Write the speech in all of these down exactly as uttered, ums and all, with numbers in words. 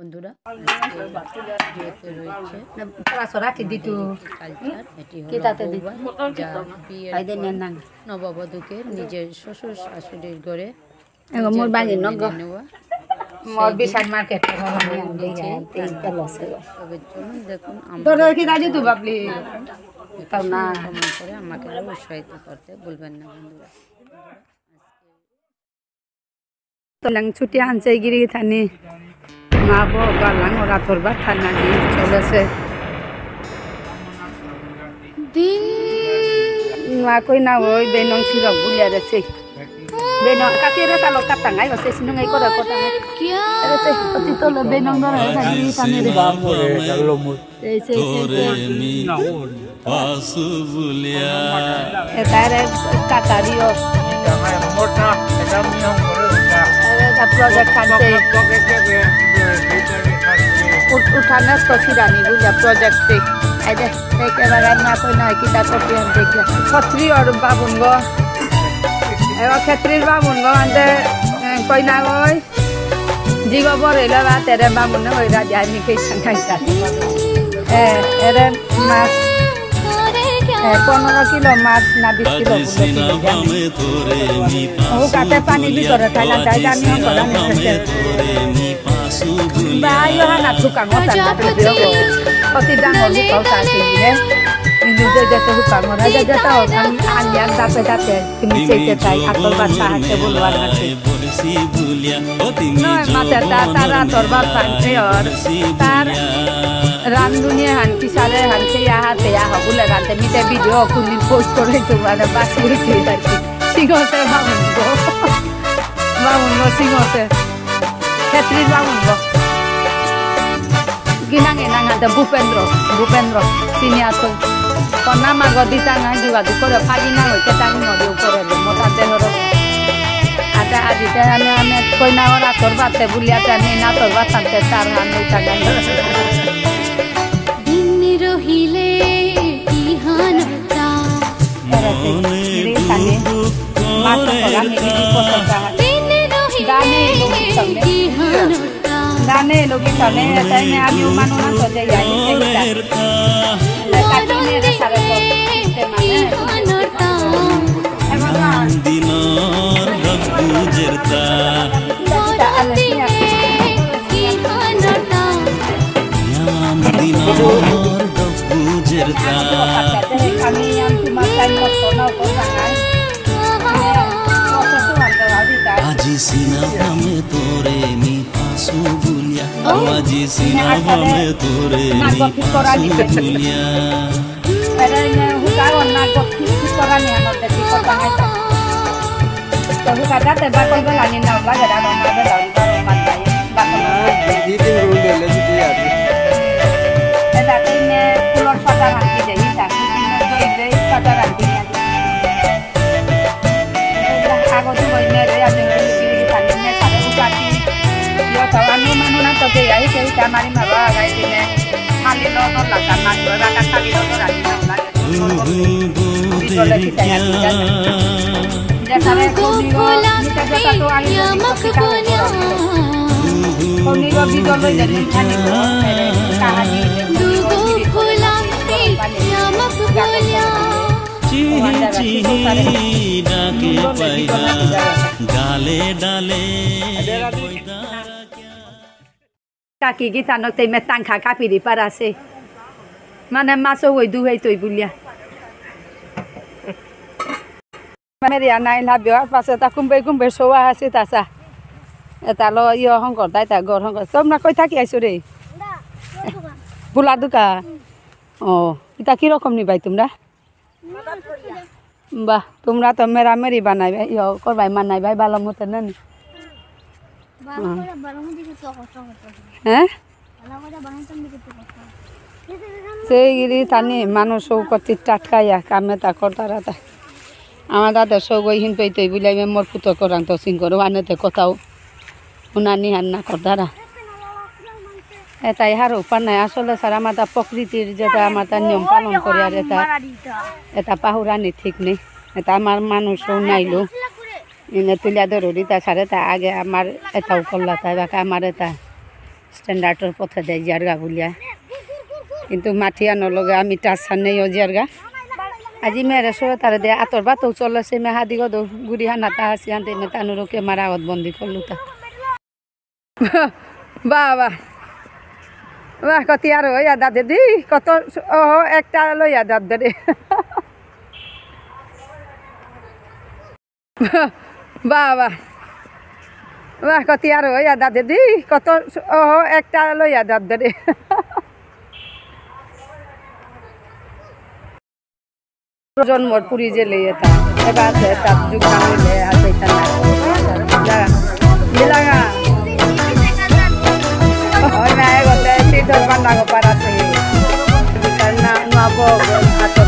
বন্ধুরা, আজকে ভিডিওতে রয়েছে না, পড়াশোনা কি দিতু? কালচার, এটি হলো কিতাতে দিতু? বৌভাত, যা বিয়ের আইদে পর নেন না। নববধূকে নিজের শ্বশুর শাশুড়ির ঘরে এগো মোর নিজের বাড়ি করে নগ। মেনে নেওয়া। মোর সেই বিশাল দিন মার্কেট করে আমি আনতে নিচে যাই, তিন তলা আছে গো। তবে চলুন দেখুন আমরা ধরো কি দাজি তো বাবলি। তাও না। কমেন্ট করে আমাকে আরো উৎসাহিত করতে ভুলবেন না বন্ধুরা। তো লাং ছুটি আনছে গিরি থানি। মা বো গালাং ওরা তোর বা থানা দি চলেছে। না কই না ওই বেনং সিরক বুলিয়া দেছে। বেনং কাকে রে তালো কাটাঙ্গাই গেছে সিনং এই করে কোটাঙ্গাই। এরে সে অতি তো লো বেনং ধরে থাকি থানি রে। বাপ রে, গালো মুর। এই সে, সে, সে। পাসু বুলিয়া। এতারে কাকারিও। এতা project খানতে। উঠ-, উঠানে তো সিরানি বুঝা project সে। এই যে, একেবারে না কই না কিতা কপি আনতে গিয়া। ক্ষত্রিয় আর বাবুন গো। এবার ক্ষত্রিয় বাবুন গো আনতে, এ, কই না গই। জিগো বড় হইলে বা তেরে বামুনে হই রাজি আমি খেয়ে খাইতা। এ, এরে মাস, এ, পনেরো কিলো মাস না বিশ কিলো বুলে কিলো জানি। ও কাতে পানি ভিতরে থাইলাম, তাই জানি হন করা নিয়ে। বা, ইয়ো হানা থুকা মতা না, প্রতি ডাঙর হুকাও তাই কিনে। ইন্দু যে যেতে হুকা মরা, যে যেতে হোক, আমি আনিয়ান দাপে দাপে। তুমি সেইতে তাই আতর বাচ্চা হাতে বলবার হাতে। নয়, মাতে তা, তার আতর বাচ্চা হাতে ওর। তার রান্ধুনি হান, কিসারে হান, সে আহা, সে আহা, বুলে রান্ধে। মিতে ভিডিও কোনদিন পোস্ট করে তোমার বাস হইতে আর কি। ঠিক আছে, বাবুন গো। বাবুন গো, ঠিক আছে। ক্ষেত্রীর বামুন গো। গিনাঙে নাঙাতে ভূপেন্দ্র, ভূপেন্দ্র, চিনি আছো। কন্যা মাগো দিতাঙা যোগাযোগ করে, ফাগি না হইতে তার মধ্যে উপরে লো, মোটা দেহর। আচ্ছা, আজিতে আমি, আমি কইনা ওরা তোর বাতে বলিয়া জানি না, তোর বাতাতে তার আমি টাকা। দিন রহিলে ইহানতা। Espérate, mire, también. Más ojalá me viví cosas. Dame lo que también. Dame lo que también. Dame a mi humano una cosa y ahí está. La calle me desabe todo. Tema, ¿eh? Es verdad. আজি চিনা পামে তোরে me Passo বুলিয়া, ও আজি চিনা পামে তোরে me Passo বুলিয়া। Pero en el jugador, nada, que para mí, no te digo, para mí. তো হুকাটাতে বাকল বেলানি নাও লাগে, আর আমার বেলা উড়ি বারো মাস যায়, বাকল। হ্যাঁ, দুই তিন রুম দিলে ছুটি আছে। এটা তো এমনি কুলোর পাতা রাখি দেই, এটা কি দই দই পাতা রাখি দেই। আগত হই মেরে, আমি হই গিরি গিরি খালি মে সারে হুকাটি। ইয়ো তো আমি মানু না তো দেই, এই সেই আমারি মা বাবা গাই দিনে। খালি লো তো লাগা, না তো রাখা খালি লো তো রাখি না লাগে। চিহি চিহি ডাকে পাইরা, গালে ডালে বইতারা কিয়া। কাকি গীতা নতে মে তাংখা কাপিরি পারাসে। মানে মাসো ওই দুহাই তৈ বুলিয়া। মেরিয়া নাই লাভিও আর পাশে তা কুম্বে কুম্বে সোয়া আসি তাসা। এতা লো ইয়ো হংকর, তাই তা গর হংকর। তোমরা কই থাকি আইছো রে? বুলা দুকা। ও, ইতা কি রকম নিবাই তোমরা? বাহ, তোমরা তো মেরামেরি বানাইবে, ইয়ো, করবাই মানাইবাই ভালো মতো না নি? ভালো করে, ভালো মতো কিছু কষ্ট করতে হবে। হ্যাঁ? ভালো করে বানাইতে হবে কিছু কষ্ট হবে। সেই গিরি তানি মানুষ সৌ করতে টাটকাইয়া কামে তা করতারা তা। আমার দাদা সৌ গই হিন পেইতে বুলাই মে মোর পুতো করাং তো সিং করো আনেতে কোথাও উনানি হান না করতারা। এটাই হার উপায় নাই। আসলে স্যার, আমার তা প্রকৃতির যেটা আমার তা নিয়ম পালন করে আর এটা, এটা পাহুরানি ঠিক নেই। এটা আমার মানুষও নাইলো। এনে তুলিয়া ধরো দিতা স্যার, এটা আগে আমার এটাও করলা, তাই বাকা আমার এটা। Standardর পথে দেয় যারগা বুলিয়া। কিন্তু মাটিয়া নলগে আমি টাসা নেই ও যারগা। আজি মেরে সরে তারে দে আতর বাতো চলে সে মে হাদি গদো গুড়ি হানা তা হাসি হানতে মে তানুরকে মারা অত বন্দি করলু তা। বাবা। বাহ, কত আর হইয়া দাদে দি, কত, ও, একটা লইয়া দাদে রে। বাবা। বাহ, কত আর হইয়া দাদে দি, কত, ও, একটা লইয়া দাদে রে। জন্মর পুরি জেলে এটা। এবার তো এটা যোগদান হইলে আর এটা না। লাগা। মিলাগা। ওই না, এগোতে তীর্থর পান্ডাগো পারাসে। তার না, নুয়াবো, আতর।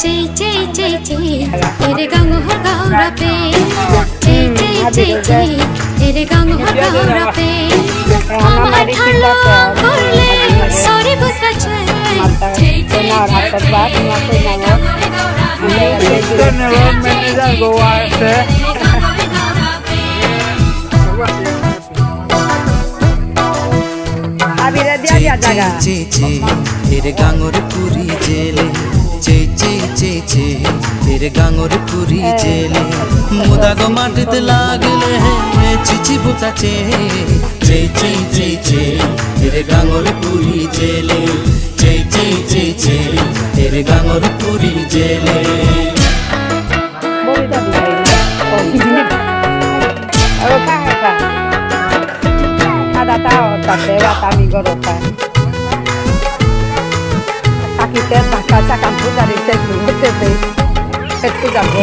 চেই, চেই, চেই, চেই, এরে গাঙ হর গাউরা পে। চেই, চেই, চেই, চেই, এরে গাঙ হর গাউরা পে। আমার ঠারলো করলে সরি বুঝা চেই। চেই, চেই, চেই, চেই, এরে গাঙ হর গাউরা pay. Mister Neron manager Goa আছে। আবিরে দিয়া দিয়া জাগা। চে, চে, চে, এরে গাঙর পুরি জেলে। চে, চে, চে, চে, এরে গাঙর পুরি জেলে। মুদাগো মাটিত লাগলে, চিচি বুতা চে। চে, চে, চে, চে, এরে গাঙর পুরি জেলে। চে, চে, চে, চে, এরে গাঙর পুরি জেলে। ববিতা দিদি। ও, দিদি। ও, খা, খা, খা। খাদা তাও, তাতে বাতামি গরতা। তাকিতে বাতা চাকাম পূজারি তে দুতে তে। একটু যাবো,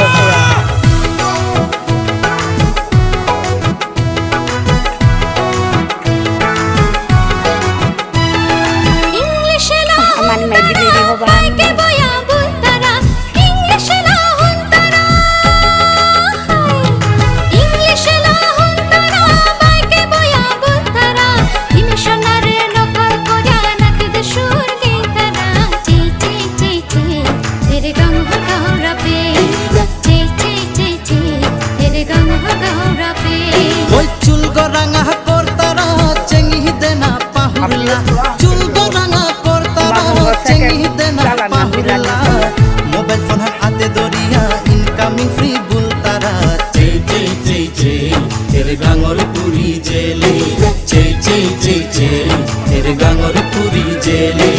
English লা আমার মেয়ে দিদি হবা। বাইকে বয়া বুলতারা, English লা হুনতারা। English লা হুনতারা, বাইকে বয়া বুলতারা। English নারে নকল করিয়া নাক দে সুর গেইতারা। চি, চি, চি, চি, এরে গাঙ হর গাউরা পে। চি, চি, চি, চি, এরে গাঙ হর গাউরা পে। ওই চুল গো রাঙা করতারা, চেঙ্গি দেনা পাহুরলা। চুল গো রাঙা করতারা, চেঙ্গি দেনা পাহুরলা। Mobile phone হাতে ধরিয়া, incoming free বুলতারা। চে, চে, চে, চে, এরে গাঙর পুরি জেলে। চে, চে, চে, চে, এরে গাঙর পুরি জেলে।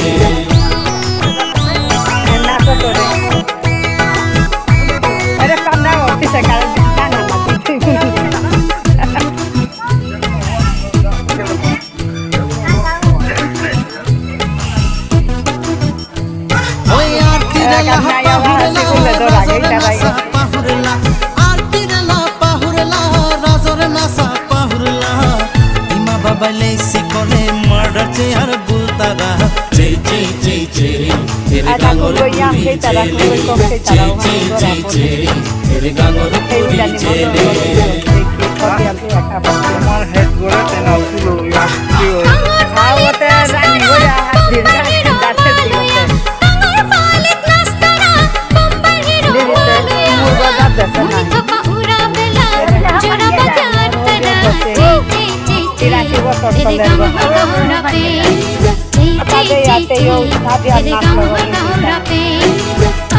ওই আরতির লা পাহুরলা, রাজর নাসা পাহুরলা, আরতির লা পাহুরলা, রাজর নাসা পাহুরলা। ইমা বাবা লেসি করে murder চেয়ার বুলতারা। চে, চে, চে, চে, এরে গাঙর পুরি জেলে। চে, চে, চে, চে, এরে গাঙর পুরি জেলে। আমার head করে তেনা উঠলো, ইয়া, কি হলো?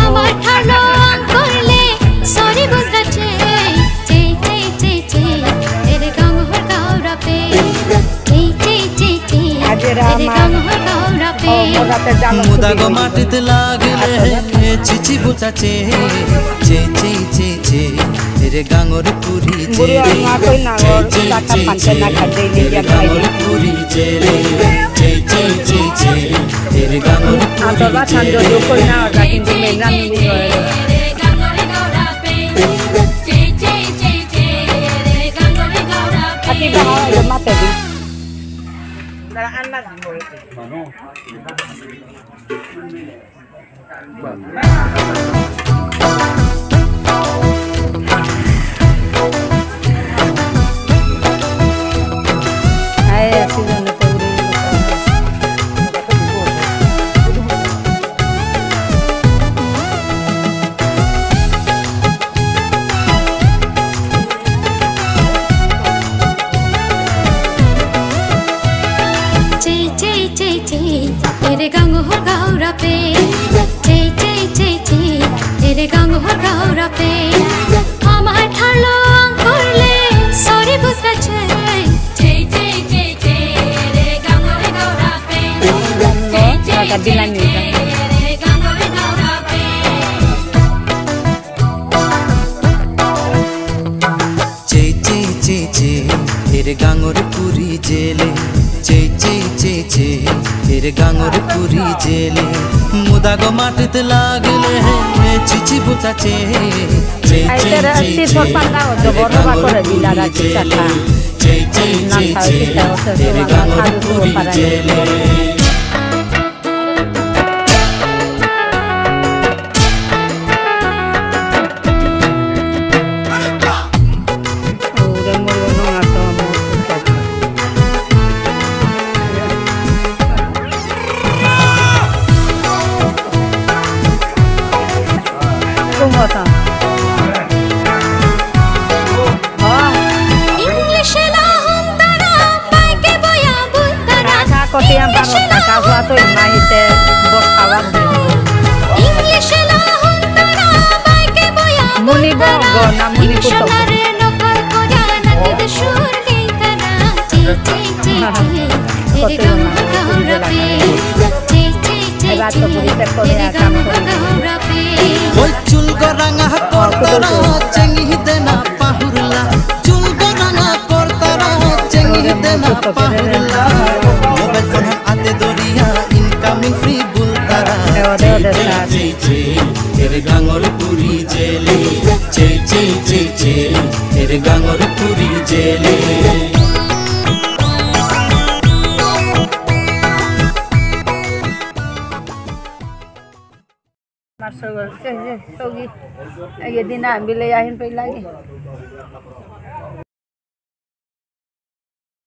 আমার ঠারলো আঙ করলে সরি বুলতারা। চে, চে, চে, চে, এরে গাঙ হর গাউরা পে। চে, চে, চে, চে, এরে গাঙ হর গাউরা পে। মুদাগো মাটিত লাগলে, চিচি বুতা চে, চে, চে, চে, চে, এরে গাঙর পুরি জেলে। চে, চে, চে, চে, এরে গাঙর পুরি জেলে। চে, চে, চে, চে, এরে গাঙর পুরি জেলে। গাউরাপে, চে, চে, চে, চে, এরে গাঙর গাউরাপে। আমার ঠালো আঙকরলে, সরি বুতা চে, চে, চে, চে, চে, এরে গাঙর গাউরাপে। চে, চে, চে, চে, এরে গাঙর গাউরাপে। চে, চে, চে, চে, এরে গাঙর পুরি জেলে। চে, চে, চে, চে, এরে গাঙর পুরি জেলে। মুদাগ মাটিত লাগলে, চিচি বুতা চে। চে, চে, আইতারা চে, চে, সিফর পাঙ্গা ও জবর হবা করে দিলা রাখি চাকা। চে, চে, নাম চে, খাওয়া চে, চিতা ও সে এরে গাঙর পুরি জেলে। English la hundara, baike boya bundara. Kaka, kotiam English pangok la kaka, hua tu hundara. Imahite bos kawat de. English la hundara, baike boya bundara. Muni go, go, na muni kuto. English la re no kol ko jana kid sur gei tara. Che, che, che, che. Ere gam gaurape. Che, che, che, che. Ere gam gaurape. Oi chul goranga kortara, chengi dena pahurla. Chul goranga kortara, chengi dena pahurla. Mobile phone ate doriya, incoming free bultara. Che, che, che, che, ere gangor puri jele. Che, che, che, che, ere gangor puri jele. Mar sogo, che, che, sogi. Ege dina, bile yahin pe lagi.